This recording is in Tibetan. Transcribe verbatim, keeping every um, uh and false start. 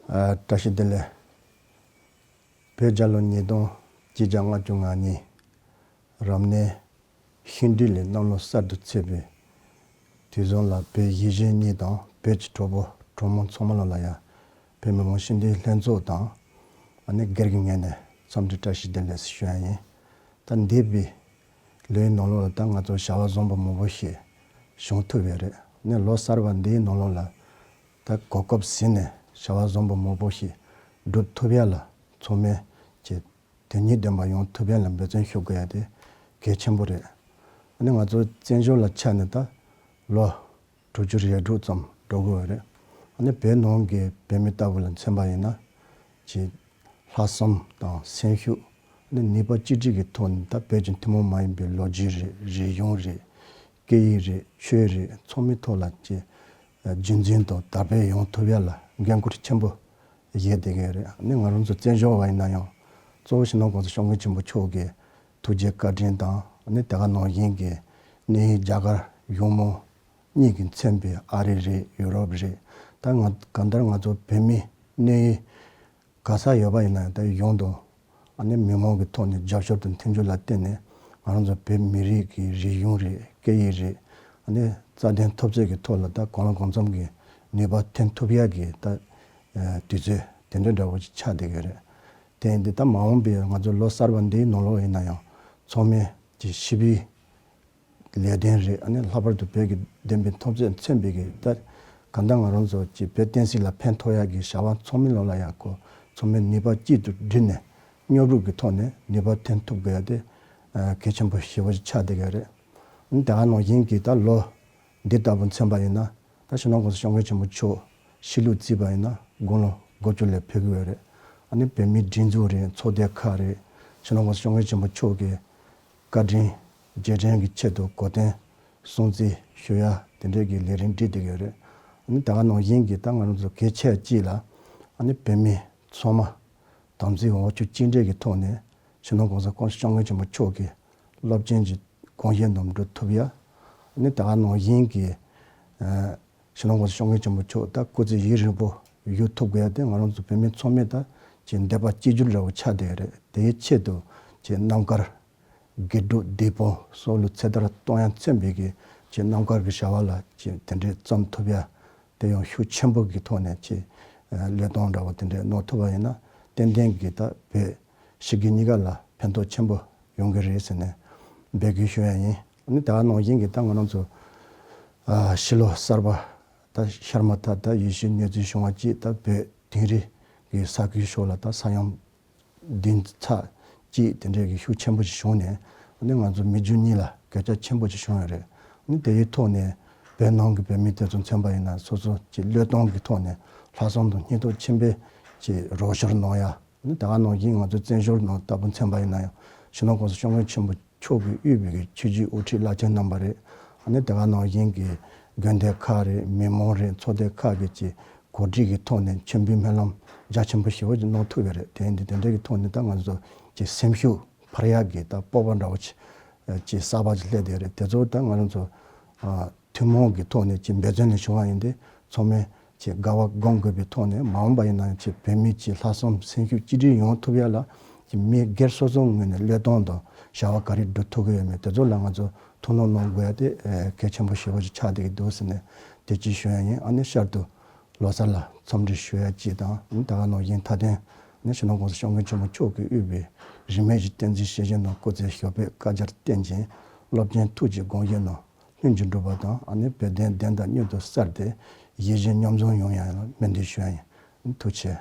ཨ། བཀྲ་ཤིས་བདེ་ལེགས། བོད་རྒྱལ་ལོ་ཉིས་སྟོང་བརྒྱད་བརྒྱ་ལྔ་བཅུ་ང་གཉིས་རབ་གནས་ཤིང་སྦྲུལ་ལོའི་གནམ་ལོ་གསར་དུ་ཚེས་པའི་དུས་བཟང་ལ། བོད་ཡིད་བཞིན་གཉིས་དང་བོད་ཀྱི་གྲོགས་པོ་གྲོགས་མོ་ཚང་མ་ལོ་ལ་ཡ། བོད་མི་མང་སྤྱི་འཐུས་ལྷན་ཚོགས་དང་། ཨ་ནི་སྒེར་གྱི་ངོས་ནས་འཚམས་འདྲི་བཀྲ་ཤིས་བདེ་ལེགས་ཞུ་ཡ་ཡིན། ད་འདས་པའི་ལོའི་ནང་ལོགས་ལ་ད་ང་ཚོ་བྱ་བ་བཟང་པོ་མང་པོ་ཞིག་བྱུང་ཐུབ་ཡོད་རེད། ཨ་ནི་ལོ་གསར་པ་འདིའི་ནང་ལོགས་ལ་ད་གོ་སྐབས་ཟིན་ནས་བྱ་བ་བཟང་པོ་མང་པོ་ཞིག་སྒྲུབ་ཐུབ་ཡ་ལ་ཚང་མས་ཀྱི་དོན་སྙིང་ལྡན་པ་ཡོང་ཐུབ་ཡ་ལ་འབད་བརྩོན་ཞུ་དགོས་ཡ་དེ་གལ་ཆེན་པོ་རེད། ཨ་ནི་ང་ཚོ་བཙན་བྱོལ་ལ་ཆ་ནས་ད་ལོ་དྲུག་ཅུ་རེ་དྲུག་ཙམ་འགྲོ་དགོས་པ་རེད། ཨ་ནི་བོད་ནང་གི་བོད་མི་ལྟ་བུ་ལ་མཚོན་པ་ཡིན་ན། ཅིག་ལྷག་བསམ་དང་སེམས་ཤུགས། ཨ་ནི་ནུས་པ་གཅིག་སྒྲིལ་གྱི་ཐོག་ནས་ད་བོད་ཀྱི་ཐུན་མོང་མ་ཡིན་པའི་ལོ་རྒྱུས་རེད། རིག་གཞུང་རེད། སྐད་ཡིག་རེད། ཆོས་རེད། ཚང་མའི་ཐོག་ལ་ཅིག་རྒྱུན་འཛིན་དང་དར་སྤེལ་ཡོང་ཐུབ་ཡ་ལ་འགན་ཁུར་ཆེན་པོ་བཞེས་བསྡད་ཀྱི་ཡོད་རེད། ཨ་ནི་ང་རང་ཚོ་བཙན་བྱོལ་བ་ཡིན་ན་ཡང་། གཙོ་བོ་སྤྱི་ནོར་༸གོང་ས་༸སྐྱབས་མགོན་ཆེན་པོ་མཆོག་གི་ཐུགས་རྗེ་བཀའ་དྲིན་དང་། ཨ་ནི་དེ་ག་ནང་བཞིན་གྱི་གནས་ཡུལ་རྒྱ་གར་གཞུང་མང་གཉིས་ཀྱིས་མཚོན་པའི་ཨ་རི་རེད། ཡུ་རོབ་རེད། ད་ང་གང་ལྟར་ང་ཚོ་བོད་མི་གནས་ཡུལ་ག་ས་ཡོད་པ་ཡིན་ན་ཡང་། ད་གཞུང་དང་ཨ་ནི་མི་མང་གི་ཐོག་ནས་རྒྱབ་སྐྱོར་དང་མཐུན་འགྱུར་ལ་བརྟེན་ནས། ང་རང་ཚོ་བོད་མི་རིགས་ཀྱི་རིག་གཞུང་རེད། སྐད་ཡིག་རེད། ཨ་ནི་རྩ་དོན་འཐབ་རྩོད་ཀྱི་ཐོག་ལ་ད་གང་ལ་གང་འཚམ་གྱི་ནུས་པ་ཐོན་ཐུབ་ཡ་གི་ད་དུས་ཚོད་དེ་འདྲ་འདྲ་བོ་ཞིག་ཆགས་བསྡད་ཀྱི་རེད། དེ་ཡིན་དུས་ད་མ་འོངས་པའི་ང་ཚོ་ལོ་གསར་པ་འདིའི་ནང་ལོགས་ཡིན་ན་ཡང་། ཚང་མས་ཀྱི་ཞི་བའི་ལས་དོན་རེད། ཨ་ནི་ལྷག་པར་དུ་བོད་ཀྱི་བདེན་པའི་འཐབ་རྩོད་མཚོན་པའི་གི་ད་གང་ལྟར་ང་རང་ཚོ་ཀྱི་བོད་བསྟན་སྲིད་ལ་ཕན་ཐོགས་ཡག་གི་བྱ་བ་ཚང་མའི་ལོ་ལ་ཡག་གོ། ཚང་མས་ནུས་པ་གཅིག་ཏུ་བསྒྲིལ་ནས་མཉམ་རུབ་ཀྱི་ཐོག་ནས་ནུས་པ་ཐོན་ཐུབ་དགོས་ཡ་དེ་གལ་ཆེན་པོ་ཞེ་པོ་ཞིག་ཆགས་བསྡད་ཀྱི་རེད། ཨ་ནི་དེ་ག་ནང་བཞིན་གྱི་ད་ལོ་འདི་ལྟ་བུ་མཚོན་པ་ཡིན་ན། ད་སྤྱི་ནོར་༸གོང་ས་༸སྐྱབས་མགོན་ཆེན་པོ་མཆོག་ཕྱི་ལུགས་བརྩིས་པ་ཡིན་ན་དགུང་ལོ་དགུ་བཅུ་ལ་ཕེབས་ཀྱི་ཡོད་རེད། ཨ་ནི་བོད་མིའི་སྒྲིག་འཛུགས་རེད། ཚོགས་སྡེ་ཁག་རེད། སྤྱི་ནོར་༸གོང་ས་༸སྐྱབས་མགོན་ཆེན་པོ་མཆོག་གི་བཀའ་དྲིན་རྗེས་དྲན་གྱི་ཆེད་དུ་གོ་སྟོན་སྲུང་བརྩི་ཞུ་ཡ་དེ་འདྲའི་གི་ལས་རིམ་སྒྲིག་བསྡད་ཀྱི་ཡོད་རེད། ཨ་ནི་དེ་ག་ནང་བཞིན་གྱི་ད་ང་རང་ཚོ་གལ་ཆེ་གཅིག་ལ། ཨ་ནི་བོད་མི་ཚང་མ་དམ་ཚིག་འོ་ཆུ་གཅིག་འདྲེས་ཀྱི་ཐོག་ནས་སྤྱི་ནོར་༸གོང་ས་༸སྐྱབས་མགོན་ཆེན་པོ་མཆོག་གི་རླབས་ཆེན་གྱི་དགོངས་བཞེད་རྣམས་སྒྲུབ་ཐུབ་ཡ། ཨ་ནི་དེ་ག་ནང་བཞིན་གྱི་ཨ་སྤྱི་ནོར་༸གོང་ས་༸སྐྱབས་མགོན་ཆེན་པོ་མཆོག་ད་སྐུ་ཚེ་ཡུན་རིང་པོ་བཞུགས་ཐུབ་དགོས་ཡ་དེ་ང་རང་ཚོ་བོད་མི་ཚང་མས་ད་ཀྱི་འདོད་པ་གཅིག་གྱུར་འདྲ་བོ་ཆགས་བསྡད་ཡོད་རེད། དེའི་ཆེད་དུ་ཀྱི་རྣམ་དཀར་དགེ་སྒྲུབ་སྡིག་སྤོང་སྲོག་བླུ་ཚེ་ཐར་གཏོང་ཡ་མཚོན་པའི་གི་ཀྱི་རྣམ་དཀར་གྱི་བྱ་བ་ལ་ཀྱི་དེ་འདྲའི་བརྩམས་ཐུབ་ཡ་དེ་ཡང་ཤུགས་ཆེན་པོ་གི་ཐོག་ནས་ཀྱི་ཨ་བློས་གཏོང་འདྲ་བོ་དེ་འདྲའི་གནང་ཐུབ་པ་ཡིན་ན། ཏན་ཏན་གྱི་ད་བོད་ཕྱི་རྒྱལ་གཉིས་ཀ་ལ་ཕན་ཐོགས་ཆེན་པོ་ཡོང་གི་རེད་ཟེར་ནས་འབོད་སྐུལ་ཞུ་ཡ་ཡིན། ཨ་ནི་དེ་ག་ནང་བཞིན་གྱི་ད་ང་རང་ཚོ་ཨ་ཕྱི་ལོ་གསར་པ་ད་ཤར་མ་ཐག་ད་ཡིད་བཞིན་ནོར་བུའི་བྱུང་བ་གཅིག་ད་བོད་དིང་རི་གི་ས་ཁུལ་ཕྱོགས་ལ་ད་ས་ཡོམ་བདུན་ཚེག་གཅིག་དེ་འདྲའི་གི་ཤུགས་ཆེན་པོ་ཞིག་བྱུང་ནས། ཨ་ནི་ང་ཚོ་མི་རྒྱུ་གཉིས་ལ་གོད་ཆག་ཆེན་པོ་ཞིག་བྱུང་ཡོད་རེད། ཨ་ནི་དེའི་ཐོག་ནས་བོད་ནང་གི་བོད་མི་དེ་ཚོ་མཚོན་པ་ཡིན་ན། སོ་སོ་ཀྱི་བློས་གཏོང་གི་ཐོག་ནས་ལྷག་བསམ་དང་སྙིང་སྟོབས་ཆེན་པོས་ཀྱི་རོགས་སྐྱོར་གནང་ཡ། ཨ་ནི་དེ་ག་ནང་བཞིན་ང་ཚོ་བཙན་བྱོལ་ནང་ལྟ་བུ་མཚོན་པ་ཡིན་ན་ཡང་། སྤྱི་ནོར་༸གོང་ས་༸སྐྱབས་མགོན་ཆེན་པོ་མཆོག་གིས་དབུས་པའི་གི་ཆོས་བརྒྱུད་དབུ་ཁྲིད་བླ་ཆེན་རྣམ་པ་རེད། ཨ་ནི་དེ་ག་ནང་བཞིན་གྱི་དགོན་སྡེ་ཁག་རེད། མི་མང་རེད། ཚོགས་སྡེ་ཁག་གི་ཀྱི་གོ་སྒྲིག་གི་ཐོག་ནས་མཆོད་འབུལ་སྨོན་ལམ་རྒྱ་ཆེན་པོ་ཞེ་པོ་ཅིག་གནང་ཐུབ་ཡོད་རེད། དེ་ཡིན་དུས་དེ་འདྲ་གི་ཐོག་ནས་ད་ང་ཚོ་ཀྱི་སེམས་ཤུགས་འཕར་ཡག་གི་ད་སྤོབས་པ་འདྲ་བོ་ཅིག་ཅིག་གསར་པ་ཅིག་སླེབས་བསྡད་ཡོད་རེད། དེ་ཚོ་ད་ང་རང་ཚོ་ཨ་ཐུན་མོང་གི་ཐོག་ནས་ཀྱི་འབད་བརྩོན་ལས་བྱུང་བ་ཡིན་ཏེ། ཚང་མས་ཀྱི་དགའ་བ་སྒོམ་དགོས་པའི་ཐོག་ནས། མ་འོངས་པ་ཡིན་ན་ཡང་ཀྱི་བོད་མི་ཀྱི་ལྷག་བསམ་སེམས་ཤུགས་གཅིག་སྒྲིལ་ཡོང་ཐུབ་ཡ་ལ་ཀྱི་མི་སྒེར་སོ་སོའི་ངོས་ནས་བློས་གཏོང་དང་བྱ་བ་ག་རེ་སྒྲུབ་ཐུབ་ཀྱི་ཡོད་མེད་དེ་ཚོ་ལ་ང་ཚོ་ཐུགས་སྣང་གནང་དགོས་ཡ་དེ་ཨེ་གལ་ཆེན་པོ་ཞེ་པོ་ཅིག་ཆགས་བསྡད་ཀྱི་འདུག་ཟེར་ནས་དེ་ཅིག་ཞུ་ཡ་ཡིན། ཨ་ནི་ཤར་དུ་ལོ་གསར་ལ་འཚམས་འདྲི་ཞུ་ཡ་གཅིག་དང་། ཨ་ནི་དེ་ག་ནང་བཞིན་མཐའ་དོན་ཨ་ནི་སྤྱི་ནོར་༸གོང་ས་༸སྐྱབས་མགོན་ཆེན་པོ་མཆོག་གིས་དབུས་པའི་རིས་མེད་ཀྱི་བསྟན་འཛིན་སྐྱེས་ཆེན་རྣམས་སྐུ་ཚེ་ཞབས་པད་བསྐལ་བརྒྱར་བརྟན་ཅིང་། རླབས་ཆེན་ཐུགས་ཀྱི་དགོངས་བཞེད་རྣམས་ལྷུན་གྱིས་འགྲུབ་པ་དང་། ཨ་ནི་བོད་དོན་བདེན་དང་མྱུར་དུ་གསལ་ཏེ་ཡིད་བཞིན་མཉམ་འཛོམས་ཡོང་ཡ་ལ་སྨོན་འདུན་ཞུ་ཡ་ཡིན། ཐུགས་རྗེ་ཆེ།